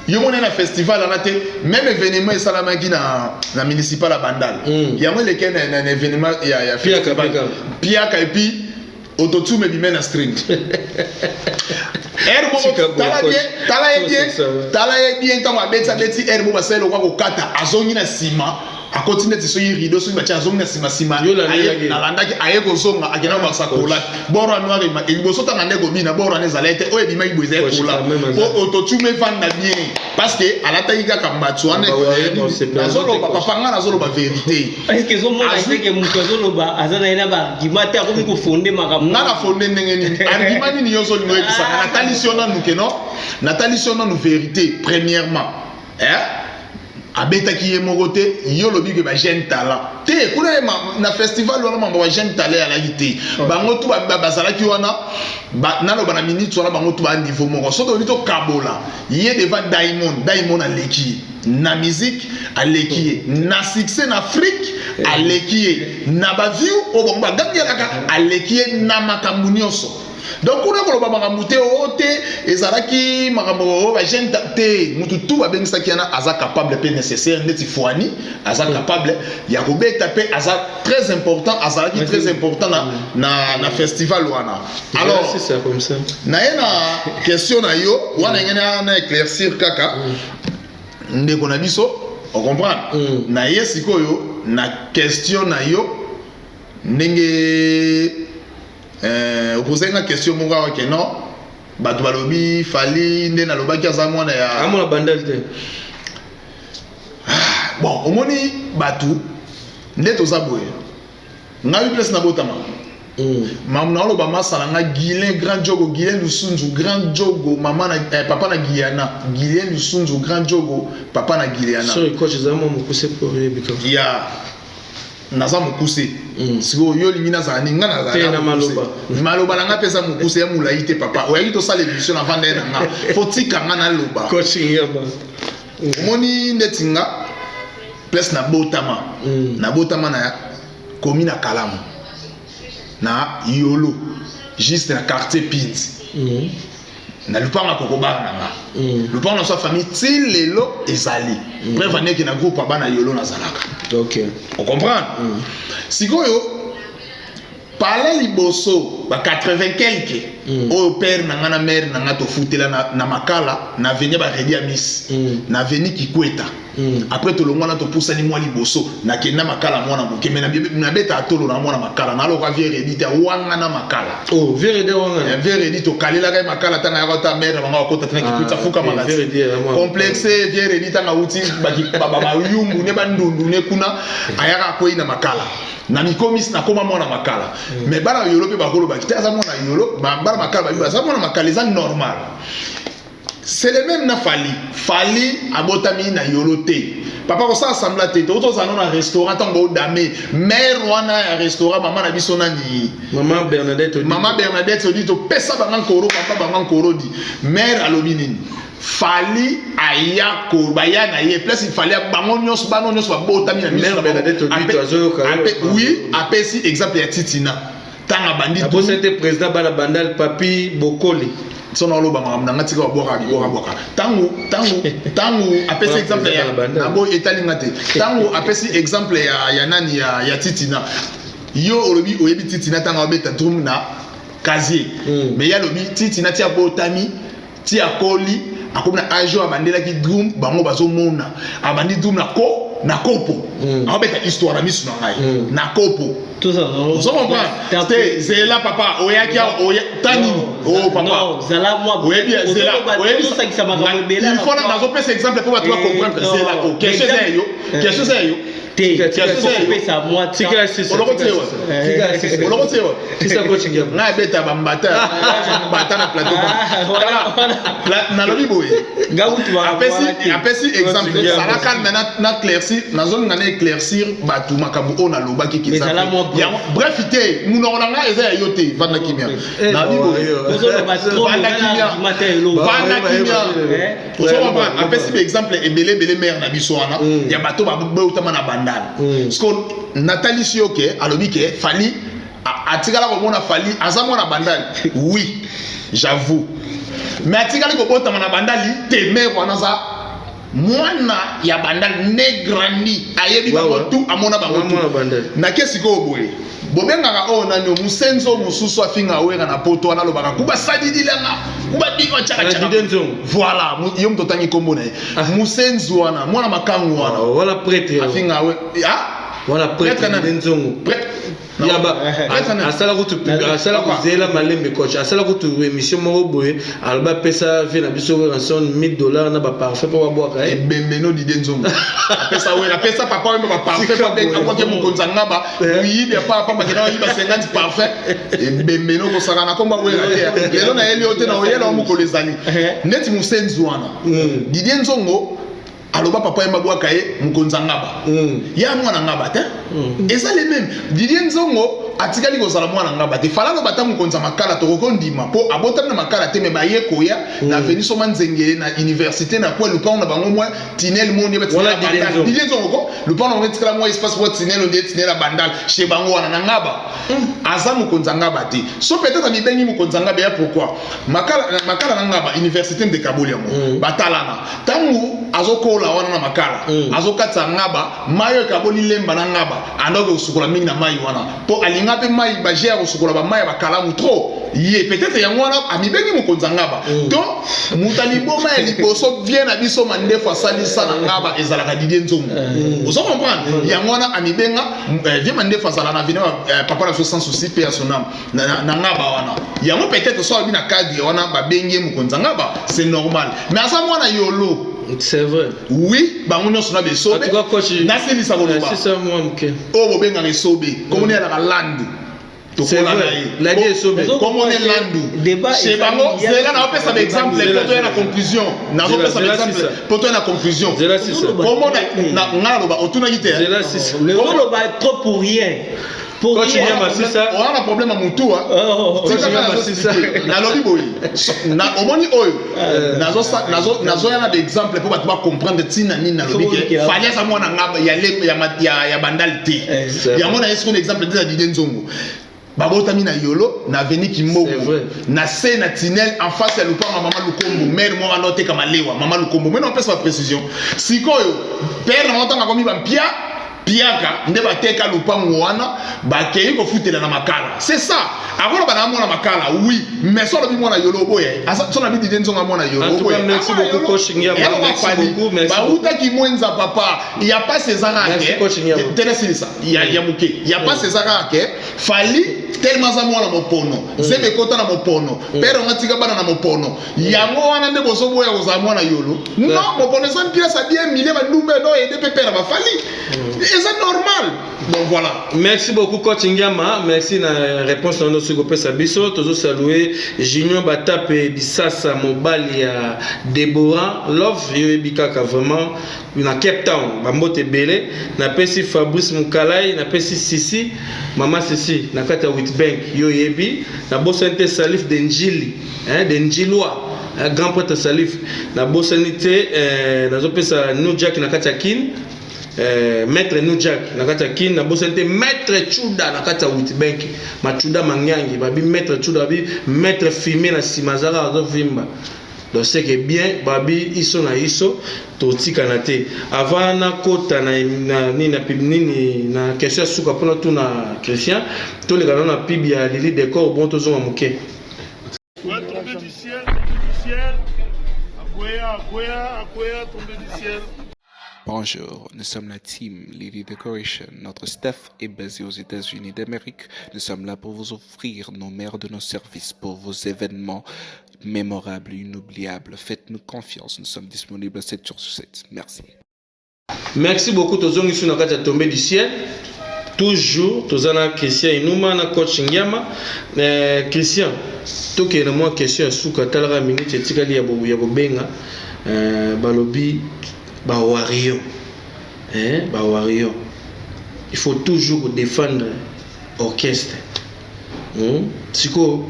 Yo mona na festival wana te, même événement esalamaki na municipal ya Bandal. Yango eleki na événement ya Piaka, festival. Piaka. Piaka, et puis autotune ebime na string air moko. Tika boye, Tala coach. bien, tala ye Coach, bien. ça va. Tala ye bien, ntango abeti, abeti air moko, basali lokwa kokata, azongi na nsima, akoti neti soki rideau, soki batia, azongi na nsima nsima. Yo olandelaki? Nalandaki. Aye kozonga, akenda kobakisa kola boro noir. Liboso ntanga nde kobina, boro wana ezala te. Oyo ebimaki boye ezali Coach, kola quand même, po autotune evanda bien, parce que alataki kaka mbatu wana. Ba warrior, basepela Nazoloba te, coach. papa, nga nazoloba vérité. Est ce que ezomona te ke moto azoloba aza na ye na baargument te, akomi kofonder makambo? Nga na fonder ndenge nini? Argument nini nyonso olingo oyebisanga? Natalisi yo nanu ke non, natalisi yo nanu vérité. Premièrement, eh? Abetaki ye moko te. Yo olobi ke bajeune talent te kuna ye na festival wana, mambo bajeune talent alaki te. Bango tu bazalaki wana, naloba na minute wana, bango tu ba niveau moko. Soki tolobi tokabola ye devant Diamond, Diamond aleki ye na musique, aleki ye na succès na Afrique, aleki ye na baview oyo bango bagangelaka, aleki ye na makambo nyonso. Donc kuna koloba makambo te o te ezalaki makambo oyo bajeune te. Mutu tu babengisaki wana aza capable mpe nécessaire, neti Fwani aza capable ya kobeta mpe aza très important, azalaki très important na festival wana. Alors C'est ça, comme ça. Na ye na question na yo wana, engene na éclaircir kaka ndeko na biso, ocomprendre? Na ye sikoyo na question na yo, ndenge opose nga question moko awa ke non, bato balobi Fally nde nalobaki aza mwana ya Amona Bandal te. Bon, omoni bato nde toza boye. Ngai place nabotama, mamu naoloba masa na nga Guilin Grand Jogo, Guilin Lusunzu Grand Jogo, mama na papa na Guyana, Guilin Lusunzu Grand Jogo, papa na Guyana. Sorry coach, eza mwa mokuse mpo oyebika. Ya naza mokuse. Sikoyo yo olingi nazala nini? Nga Te, nazala na mokuse. maloba. Maloba na nga mpe eza mokuse ya molai te. Papa, oyaki tosala émission na vanda ye na nga, fo tika nga naloba. Coach Ngiama. Omoni ndeti nga place nabotama, nabotama na komi na Kalamu na Yolo, juste na quartier Pinzi, na lupanga kokobana na nga. Lupango na biso ya famille ti lelo ezali. Preuve aneke na groupe ya bana Yolo nazalaka. Ocomprendre? Sikoyo pala liboso ba 80 quelque oyo père na nga na mère na nga tofutela na Makala, na avenue Baredi ya Miss, na avenue Kikweta. Après tolongwana, topusani mwa liboso, nakenda Makala mwana moke, me nabeta atolo na mwana Makala, naloka vieux Redi te wanga na Makala. Oh, vieux Redi wanga. Vieux Redi tokalelaka ye Makala ntango ayaka ta mère na bango akota te na Kikwita. Ah, Fukamaka. ok, vieux Redi, Complexe vieux Redi ntango awuti bayumbu ne bandundu ne kuna, ayaka akwei na Makala na mikomisi, nakoma mwana Makala. Mais bana Yolo mpe bakolobaki te aza mwana Yolo. Bana Makala babi aza mwana Makala, eza normal. C'est le même na Fally. Fally abotami na Yolo te, papa. Kosala semblant te. Tozala no na restaurant, ntango baodame mare wana ya restaurant, mama na biso nani? Mama Bernadette Odi. Mama Bernadette Odi, topesa banga nkoro, papa banga nkoro di mare alobi nini? Fally aya ko baya na ye place Fally, bango nyonso, bana nyonso babotami na miso Mère na bango. Bernadette Odi, azoyoka yo. Oui, apesi exemple ya Titina ntango abandi. Abosani te président bana Bandal, Papi Bokoli. So na oloba makambo na nga, tika babwaka bibwaka bwaka. Ntango apesi Wana exemple ya président na Bandal. Na boye etalinga te. Ntango apesi exemple ya nani, ya Titina, yo olobi oyebi Titina ntango abeta drum na casier. Mais ye alobi Titina ti abotami ti akoli, akomi na age oyo abandelaki drum, bango bazomona abandi drum na ko na kopo. Aobeta histoire na miso na ngai na kopo. Ozo comprendre te? Zela papa, oyaki awa, oya ta nini? O papa, Zala mwa oyebi, zela, oyebi. Osangisa makambo ebele. Il faut nazopesa exemple mpo bato bacomprendre. Non. Zela, o question eza ya yo, question eza ya yo. Te. Question eza ya yo. Kopesa mwa Tikala sisa. Oloko te wa. Tikala sisa. Oloko te wa. Sisa, coach Ngiama. Ngai abeta bambata mbata na plateau. Ah, voilà, voilà. Nalobi boye, Nga kutu apesi exemple. Ngiama. Zala calme, na éclaircir, nazolinga na éclaircir bato makambo oyo nalobaki. Mais zala mwa bref. Bref te, munoko na ngai eza ya yo te. Vanda kimia. Eh, Nalobi boye. yo. Ozoloba trop. Vanda kimia. Mata eloko. Vanda kimia. Eh? Ozo comprendre? Apesi baexemple ebele ebele, mare na biso wana, ya bato bautama na Bandala. Parce que natalisi yo ke alobi ke Fally atikala komona Fally aza mwana Bandali, oui, j'avoue, mais atikali kobotama na Bandali te. Mare wana aza mwana ya Bandali, né, grandi, ayebi bango tu, amona bango Mwana tu. Bandali. Nake sikoyo boye, bobengaka oyo nani, o mosenzo mosusu afinga Wera na Poto wana, alobaka kuba sadidilanga kuba dingo. Na Dide Nzongo. Voilà, yo moto otangi nkombo na ye, mosenzo wana, mwana makangu wana. Oh, wana prêtre. Afinga we, ah. Wana prêtre. Prêtre nani? Dide Nzongo. Prêtre. Ya ba Prêtre nani? asala kutu, Papa. asala kozela malembe. Coach asala kutu émission moko boye, aloba apesa vie na biso Werrason $1000 na baparfum mpo babwaka ye. Ebembe no Dide Nzongo apesa Wera, apesa papa oyo baparfum. Tika boye. Akwaki mokonzi ya ngaba, moyibi apa pamba kenda oyiba 50 parfum. Ebembe no kosaka na komba Wera te. Lelo nayeli yo te, na oyela o mokolo ezali neti mosenzi wana. Didie Nzongo aloba papa ye mabwaka ye mokonzi ya ngaba. Ya mwana ngaba te, eza le même Didie Nzongo atikali kozala mwana ngaba te. Fala aloba ata mokonzi ya Makala, tokoki ondima mpo abotami na Makala te. Me baye koya na avenue Soma Nzengele na université na kwe lupango na bango mwa tinel moni. Wana Didie Nzongo. Didie Nzongo ko lupango na bango etikala mwa espace mwa tinel ondie tinel ya Bandal chez bango wana na ngaba. Aza mokonzi ya ngaba te. So peut-être amibengi mokonzi ya ngaba ya pourquoi Makala, Makala na ngaba, université ndekaboli yango. Batalana ntango azokola wana na Makala, azokatisa ngaba, mai oyo ekaboli Lemba na ngaba, andoki kosukola mingi na mai wana mpo alinga mpe mai baje ya kosukola bamai ya bakalamu trop. Ye peut-être yango wana amibengi mokonzi ya ngaba. To moto aliboma ya liboso vie na biso mandefu asalisa na ngaba ezalaka Didie Nzongo. Ozo comprendre? Yango wana amibenga vie mandefu azala na vene papa na biso Sans Souci, mpe ya son âme, na ngaba wana. Yango peut-être so alobi na cadre wana babengi ye mokonzi ya ngaba, c'est normal, mais aza mwana Yolo. C'est vrai. Oui, bango nyonso na En besobe. tout cas, coach, Nasilisa koloba. Sisa mwa moke. Oyo bobengaka esobe, komoni alaka landu. C'est Tokola na vrai. ye. Ladi Esobe. Komoni landu Débat chez ezali bango. ya- Zela, naopesa baexemple Zela, po toya na zela. conclusion. Nazopesa Zela, baexemple sisa. po toya na conclusion. Zela sisa. Komona ngai naloba, otunaki te. Zela sisa. Mais oloba trop pour rien, pour Coach rien. Nyama, sisa. Oza na problème ya motu. Oh. Tika Coach nga Nyama, nazo sisa. expliquer. Nalobi boye, omoni oyo nazoya na baexemple mpo bato bacomprendre ntina nini nalobi ke Soki Fally aza mwana nga ya Bandali te. Eh. Yango na ye sikoyo na exemple te na Dide Nzongo, babotami na Yolo, na avenue C'est Kimbogo, vrai. na se na tinel, en face ya lupango ya mama Lukombo, mare moko anda oteka malewa, mama Lukombo. Mene opesa baprécision. Sikoyo pere na bango, ntango akomi bampia piaka, nde bateka lupango wana, bakei kofutela na Makala. C'est ça, akoloba na mwana Makala, oui, mais so alobi mwana Yolo, oboya. So na bi Dide Nzongo mwana Yolo. En tout cas, merci beaucoup, coach Ngiama. Merci beaucoup, merci. Bautaki Mwenza, papa, ya pas ezaka. Merci, coach Ngiama. Telesilisa ya moke, ya pas ezaka ke Fally tellement aza mwana mopono, zebe ekota na mopono, pere onga tika bana na mopono. Yango wana nde bozoboya kozala mwana Yolo. Non, mopono eza mpiasa bien milie bandumbe no ede mpe pere bafali, eza normal. Donc voilà. Merci beaucoup, coach Ngiama. Merci na réponse na soki kopesa biso. Tozosalue Junior Batape Bisasa, mobali ya Deborah Love, yo oyebi kaka vraiment na Cape Town, bambote ebele. Napesi Fabrice Mukalai, napesi Sisi, mama Sisi na kati ya Witbank, yo oyebi. Nabosani te Salif de Njili, hein, de Njilwa, hein, grand prêtre Salif. Nabosani te nazopesa New Jack na kati ya Kin, maître New Jack na kati ya Kin. Nabosani te maître Chuda na kati ya Witbank, Machuda Mangangi, babi maître Chuda, babi maître Fime na nsima azalaka azovimba. Donc c'est que bien, babi iso na iso totikana te. Avant nakota na nini, na pub nini, na question ya suka mpona tuna Christian, toleka nano na pub ya Lili Décor. Bon, tozonga moke. Ouais, tombé du ciel, tombé du ciel. Akwea, akwea, akwea, tombé du ciel. Bonjour, nous sommes la team Lily Decoration. Notre staff est basé aux États-Unis d'Amérique. Nous sommes là pour vous offrir nos meilleurs de nos services pour vos événements mémorables, inoubliables. Faites-nous confiance, nous sommes disponibles 7 jours sur 7. Merci. Merci beaucoup. Tozongi su na kati ya Tombé du ciel. Toujours toza na Christian Inuma na coach Ngiama. Christian, tokende na mwa question ya suka. Talaka minute etikali ya kobenga. Balobi bawario, eh, bawario, il faut toujours défendre orchestre. Sikoyo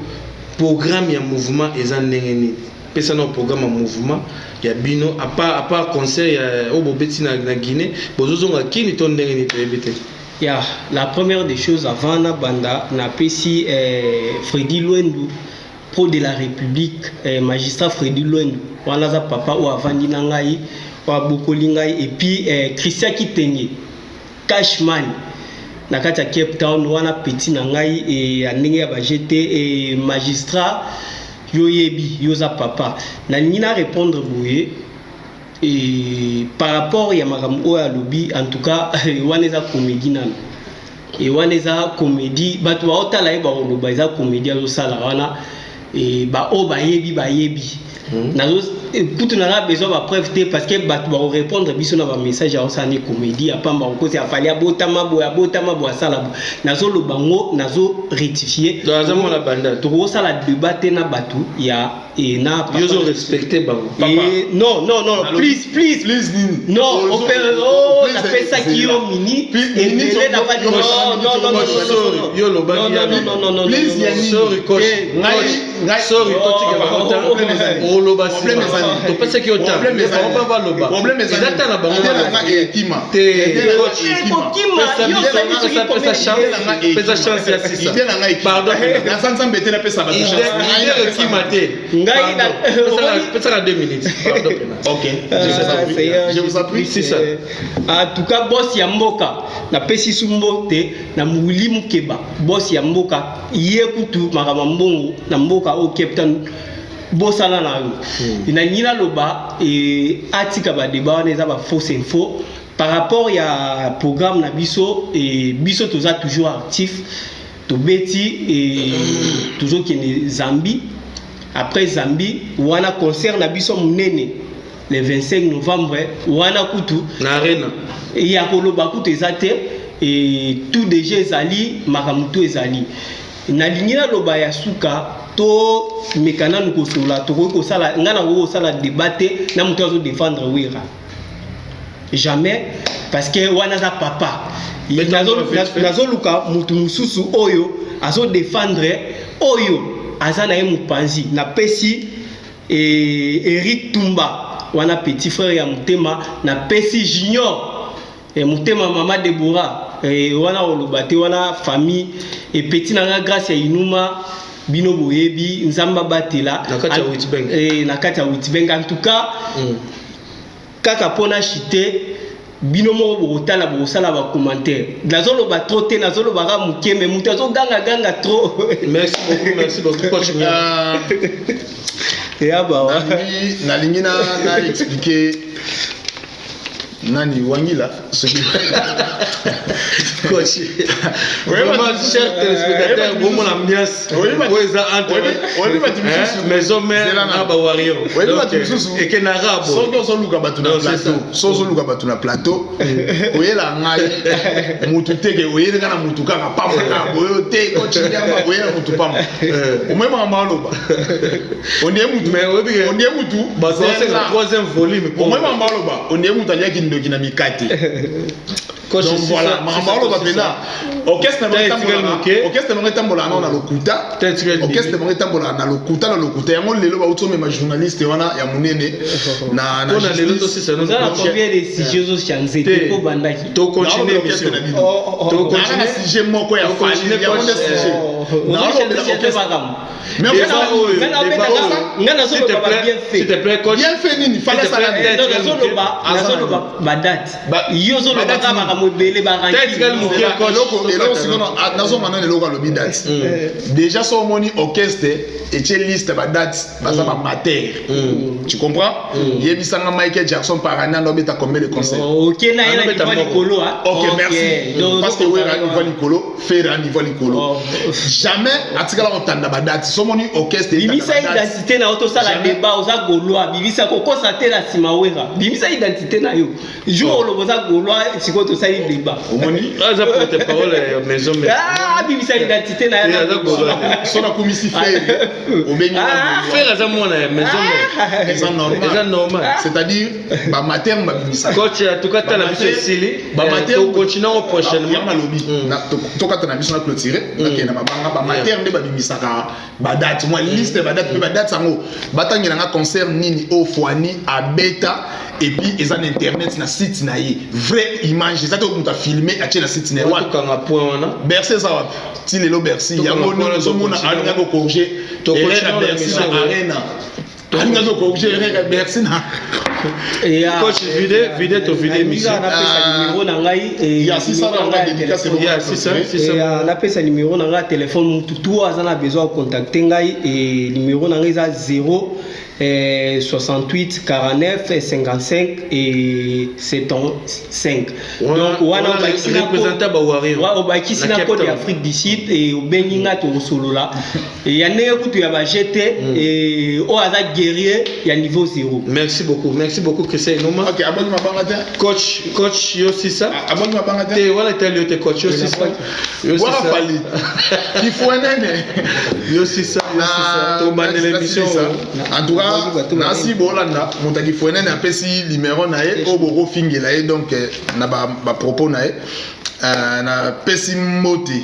programme ya mouvement eza ndenge nini? Pesa na programme ya mouvement ya bino, à part concert ya oyo bobeti na Guinée. Bozozonga kini to ndenge nini? Toyebi te. Ya, la première des choses, avant na banda, napesi Fredi Lwendu, pro de la République, magistrat Fredi Lwendu wana aza papa oyo avandi na ngai, oyo abokoli ngai. Et puis Christian Kitenge Cashman na kati ya Cape Town wana, petit na ngai ya ndenge ya bagt. E magistrat, yo oyebi, yo oza papa. Nalingi na répondre boye e, par rapport ya makambo oyo alobi. En tout cas, wana eza comédie nano e, wana eza comédie. Bato baotala ye, bakoloba eza comédie azosala wana. E, baoyo bayebi, bayebi. Nazo kutu naza besoin bapreuve te, parce que bato bakorépondre biso na bamessage. Aosala ni comédie ya pamba, kokosi. Afali abotama boye, abotama boye, asala boye. Nazoloba ngo, nazo rectifie. Donc aza mwana Bandal. Tokosala débat te na bato ya e, na Yo ozo respecte bango. Non, non, non, please, please. Please nini? Non, oh, napesaki yo mini ebele na non, non, non, non. Yo olobaki. Non, non, non, non, non. Please, ya nini? Sorry, coach. Ngai Sorry, totika bango ta oloba nsima. Topesaki yo ta, bango baloba, eza ta na bango. Idée na nga ekima. Te, coach. Ekokima, yo osali soki Pesa chance, pesa chance ya sisa. Idée na ngai. Pardon. Naza Nzambe te, napesa bato chance. Idée ekima te. Ngai Pesaka 2 minutes, pardon pena. Ok, je vous Ah, appuie. Seigneur Je vous appuie. C'est ça. En tout cas, boss ya mboka, napesi su mbote na Muli Mukeba, boss ya mboka. Ye kutu makambo ya mbongo na mboka oyo Cape Town, bosala na yo. Nalingi naloba atika badébat wana, eza bafausse info. Par rapport ya programme na biso, biso toza toujours actif. Tobeti tozokende Zambie. Après Zambie wana, concert na biso monene. Le 25 novembre wana kutu na Arena. Ya koloba kutu eza te. E tout déjà ezali makambo tu ezali. Nalingi naloba ya suka, tomeka nanu kosolola. Tokoki kosala, ngai nakoki kosala débat te na moto azodéfendre Wera, jamais, parce que wana aza papa. Nazoluka motu mosusu oyo azodéfendre oyo aza na ye mopanzi. Napesi Eric Tumba wana, petit frère ya motema. Napesi Junior motema, mama Debora wana koloba te, wana famille epeti na nga. Grâce ya Inuma, bino boyebi, Nzambe abatela. Na kati ya Witbank. Na kati ya Witbank, en tout cas. Kaka mpona chite, bino moko bokotala, bokosala bacommentaire. Nazoloba trop te, nazolobaka moke, mais moto azogangaganga trop. Merci beaucoup, merci beaucoup, coach. Ya bawa. Nalingi na expliquer nani Wangila soki Coach, vraiment, chers téléspectateurs, bomona ambiance oyo eza entre Maison Mère na bawarrior. Oyebi bato misusu ekenaka. Soki ozoluka bato na plateau, soki ozoluka bato na plateau, oyela ngai mutu teke, oyeli nga na mutu kaka pamba kaka boyo te. Coach Nyama, oyela mutu pamba, omoi makambo aloba, ondie mutu, ondie mutu. Troisième volume. Omoi makambo aloba, ondie mutu aliaki ndoki na mikate. Donc voilà, makambo aloba mpena orchestre bango etambolaka nao na lokuta, orchestre bango etambolaka na lokuta, na lokuta yango. Lelo bauti omema journaliste wana ya monene na Combien de sujets ozochange te po bandaki? Tocontinue émission. Na sujet moko ya Fally, yango nde sujet. Makambo nga nazoloba bien fait. S'il te plaît, coach. Bien fait nini? Fallait sala. Nazoloba, nazoloba badate, yo ozoloba kaka makambo ebele. Eloko sikoyo nazonga nano, eloko alobi date déjà. So omoni orchestre etie liste badate, baza bamatere, tu comprends? Yebisanga, Michael Jackson par année ando abeta combien de concert? Ok, na ye na niveau likolo. Ok, merci, parce que Wera niveau likolo, Ferre niveau likolo, jamais atikala kotanda badate. So omoni orchestre Bimisa identité na yo, tosala débat. Oza Gaulois, bimisa, kokosa te na nsima Wera. Bimisa identité na yo, jour oloba oza Gaulois, sikoyo tosali débat. Omoni. Aza porte parole ya Maison Mère. Bimisa identité na yo. So nakumisi Ferre, obengi. Ferre aza mwana ya Maison Mère. Eza normal. Eza normal. C'est-à-dire bamatere babimisa. Coach, en tout cas, tala biso esili, tocontinue ngo prochainement. Yango alobi tokata na biso na clôture, nakende na mabanga. Bamatere nde babimisaka badate, mwa liste badate mpe badate yango. Batangelanga concert nini oyo Fally abeta et puis eza na internet, na site na ye, vraie image eza te, moto afilme atie na site na ye. Tokanga point wana. Bercy eza wapi ti lelo? Bercy yango ozomona alingaki ocorriger erreur ya Bercy na Arena, alingaki ocorriger erreur ya Bercy na Coach, vide vide, to vide émission. Napesa numéro na ngai. Ya sisa na dédicace. Ya sisa. Napesa numéro na ngai ya telefone. Mutu tu aza na besoin ya contacter ngai, numéro na ngai eza 0 68 49 55 et 75. Donc wana obakisi na code ya Afrique du Sud e obengi nga, tokosolola ya ndenge kutu ya baje te, oyo aza guerrier ya niveau zéro. Merci beaucoup, merci beaucoup, Christian Inoma. Ok, abongi mabanga te. Coach, coach, yo sisa. Abongi mabanga te. Te, wana etali yo te. Coach, yo sisa, yo sisa. Fally kifuenene. Yo sisa, yo sisa, tobandela émission. En tout cas, nasi bolanda moto akifuenene apesi numéro na ye oyo bokofingela ye. Donc na bapropos na ye, napesi mbote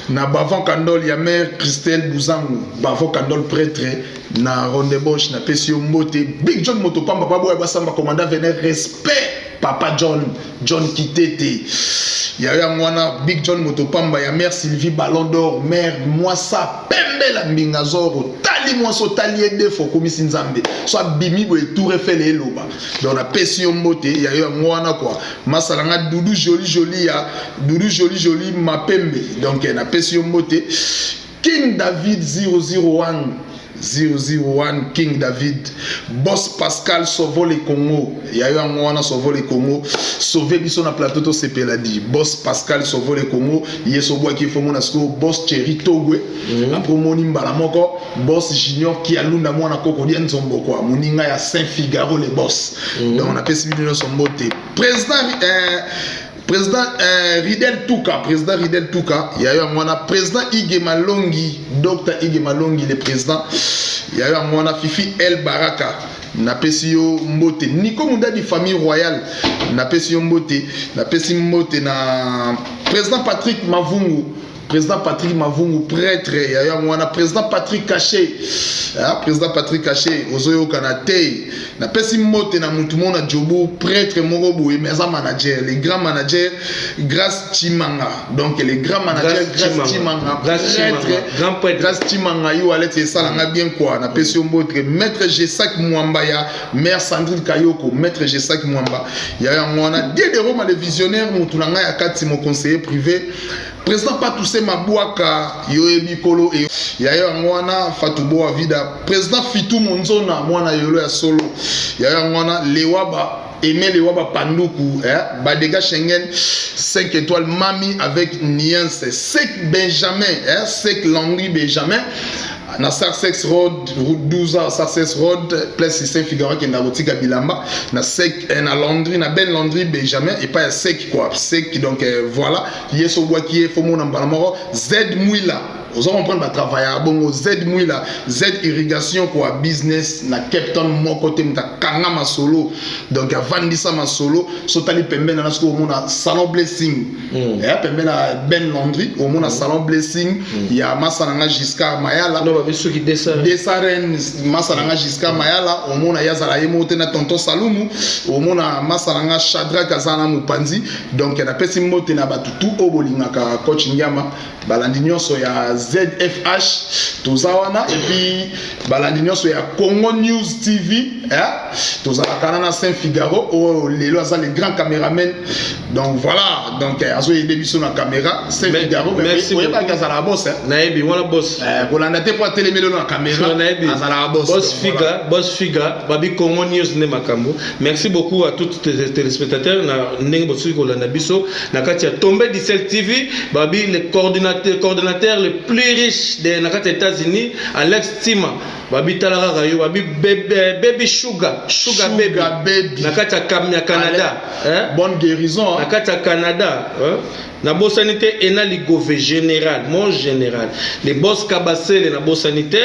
na Bavon Kandol ya mare Christelle Buzangu, Bavon Kandol prêtre na Rondebosch, napesi yo mbote. Big John moto pamba, paboya basamba, commandant vener, respect, papa John, John Kitete ya yango wana. Big John moto pamba ya mare Sylvie Ballon d'Or, mare mwasa pembe la mbinga zoro, otali mwasi, otali ye defo, okomisi Nzambe so abimi boye, tour Eiffel eloba. Donc napesi yo mbote ya yo yango wana kua masala nga Dudu Joli Joli ya Dudu Joli Joli Mapembe. Donc napesi yo mbote, King David 001. 001 King David, Boss Pascal Sauvo le Congo, ya yo yango wana Sauvo le Congo, sauver biso na plateau to sepela di Boss Pascal Sauvo le Congo, yeso bwaki fo mona siko Boss Thierry Togwe, après moni mbala moko Boss Junior Kialunda mwana koko dia nzombo kwa moninga ya Saint Figaro le boss. Donc napesi bino nyonso mbote. Président Ridel Touka, président Ridel Touka, ya yo yango wana, président Ige Malongi, docteur Ige Malongi le président, ya yo yango wana, Fifi El Baraka, napesi yo mbote. Nico Mundadi, famille royale, napesi yo mbote. Napesi mbote na président Patrick Mavungu, président Patrick Mavungu, prêtre, ya yo yango wana, président Patrick Caché, ah, président Patrick Caché, ozoyokana te. Napesi mbote na mutu moko na Jobu, prêtre moko boye, mais aza manager, le grand manager Grâce Chimanga, donc le grand manager Grâce Chimanga, Grâce Chimanga, prêtre, grand prêtre. Grâce Chimanga, yo alete esalanga bien quoi. Napesi yo mbote. Maître Gesak Mwamba ya mère Sandrine Kayoko, maître Gesak Mwamba, ya yango wana, Die de Roma le visionnaire, mutu na ngai ya kati, mon conseiller privé, président Patouse Mabwaka, yo yebi kolo e ya yo yango wana, Fatubo Avida, président Fitu Monzona, mwana yolo ya solo, ya yo yango wana, Lewaba Aimé Lewaba Panduku, eh, Badega Schengen 5 étoiles, Mami avec Niance Sek Benjamin, eh, Sek Landry Benjamin na Sussex Road, route 12 ans, Sussex Road, place Saint Figaro, akenda kotika bilamba na Sek, eh, na Landry, na Ben Landry Benjamin epai ya Sek quoi, Sek. Donc voilà, ye so obwaki ye fo mona mbala moko Z Mwila, oza comprendre, batravaillaka bongo. Z Mwila, Z irrigation quoi, business na Cape Town moko te moto akanga masolo, donc avandisa masolo. So otali pembeni na soki omona Salon Blessing, ya pembeni na Ben Landry, omona Salon Blessing ya masa na nga Giscard Mayala. No babi soki desa. Desaren, masa na nga Giscard Mayala, omona ye azala ye moko te na tonton Salumu, omona masa na nga Shadrak aza na mopanzi. Donc napesi mbote na bato tu oyo bolingaka coach Ngiama, balandi nyonso ya ZFH, toza wana, et puis balandi nyonso ya Congo News TV, eh? Tozalaka wana na Saint Figaro oyo lelo aza le grand caméraman. Donc voilà, donc azoyede biso na caméra, Saint Figaro. Merci. Oyebaki azalaka boss, eh? Nayebi wana boss. Kolanda te mpo atelemeli na caméra. Nayebi. Azalaka boss. Boss. Donc, Figa. voilà. Boss Figa, babi Congo News nde makambo. Merci beaucoup à tous les téléspectateurs na ndenge bosoki kolanda biso na kati ya Tombé du Ciel TV. Babi le coordinateur le plus riche de na kati ya États-Unis, Alex Tima, babi tala kaka yo, babi baby, baby Sugar Sugar, Sugar Baby, Baby. Na kati ya Canada, hein? Bonne guérison, Na hein? kati ya Canada, hein? Nabosani te Ena Ligove général, mon général, le boss Kabasele, nabosani te.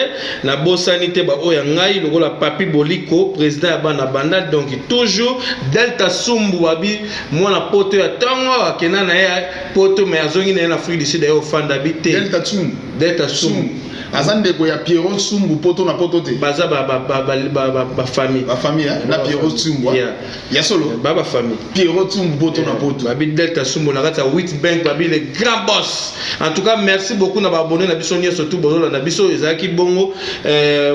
Nabosani te baoyo ya ngai lokola Papi Boliko, président ya bana Banda. Donc toujours Delta Sumbu, babi mwana poto ya ntongo, akenda na ye poto, mais azongi na ye na Afrique du Sud, aye ofanda bi te. Delta Tsumbu. Delta Sumbu. Aza ndeko ya Pierrot Sumbu, poto na poto te. Baza bafamille. Bafamille, hein? Na Pierrot Tsumbu, Yeah. ya solo. Ba bafamille. Pierrot Tsumbu, poto na poto. Babi Delta Sumbu na kati ya Witbank, babi le grand boss. En tout cas, merci beaucoup na baabonné na biso nyonso tu bozolanda biso. Ezalaki bongo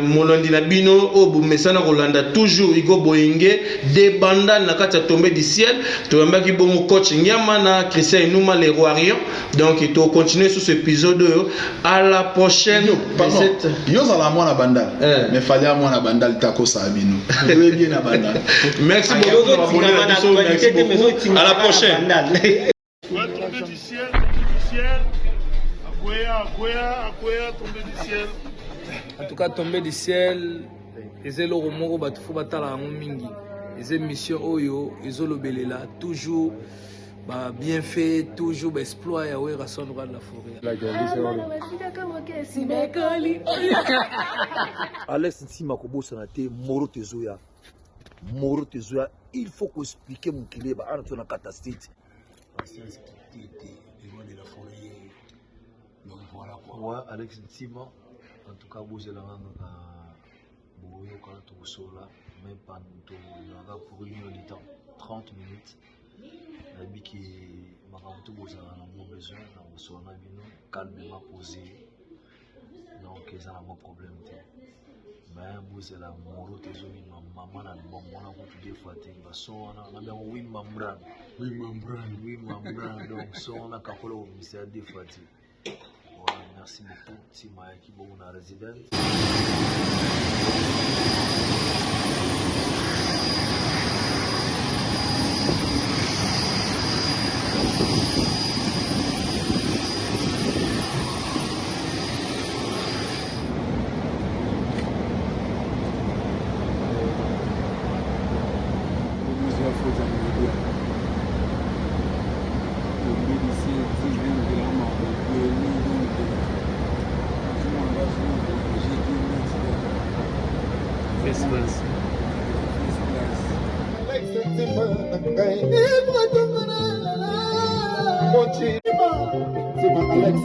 molandi na bino oyo bomesana kolanda toujours, Igo Boyenge de Bandal, na kati ya Tombé du Ciel. Toyambaki bongo coach Nyama na Christian Inuma, le roi Rion. Donc tocontinue sur ce épisode oyo. À la prochaine. Yo, pardon. Yo ozala mwana Bandal. Eh. Mais Fally ya mwana Bandal takosala bino oyebi ye na Bandal. Merci beaucoup na baabonné na biso, merci beaucoup, à la prochaine. Ouais, tombé du ciel, tombé du ciel. Akwea, akwea, akwea, tombé du ciel. En tout cas, Tombé du Ciel eza eloko moko bato fo batala yango mingi. Eza émission oyo ezolobelela toujours babienfait, toujours baexploit ya Werrason, roi de la forêt. Alex Ntima, kobosana te, moro tezoya, moro tezoya. Il faut koexpliquer mokili eba ana to na kata state. Patience Kitete, le roi de la forêt. Donc voilà quoi. Ouais, Alex Ntima, en tout cas bozelanga na boyokana, tokosola même pas, tolaka pour une heure du temps, 30 minutes. Nayebi ke makambo to bozala nango besoin na kosola na bino calmement, posé, donc eza nango problème te. Mais bozela moro tezobima, mama na album wana kutu deux fois te. Bason wana nabi yango Wimambran. Wimambran. Wimambran, donc son wana kakola komisa ya deux fois te. Voilà, merci. Merci beaucoup Tima ayaki bongo na resident. Alex.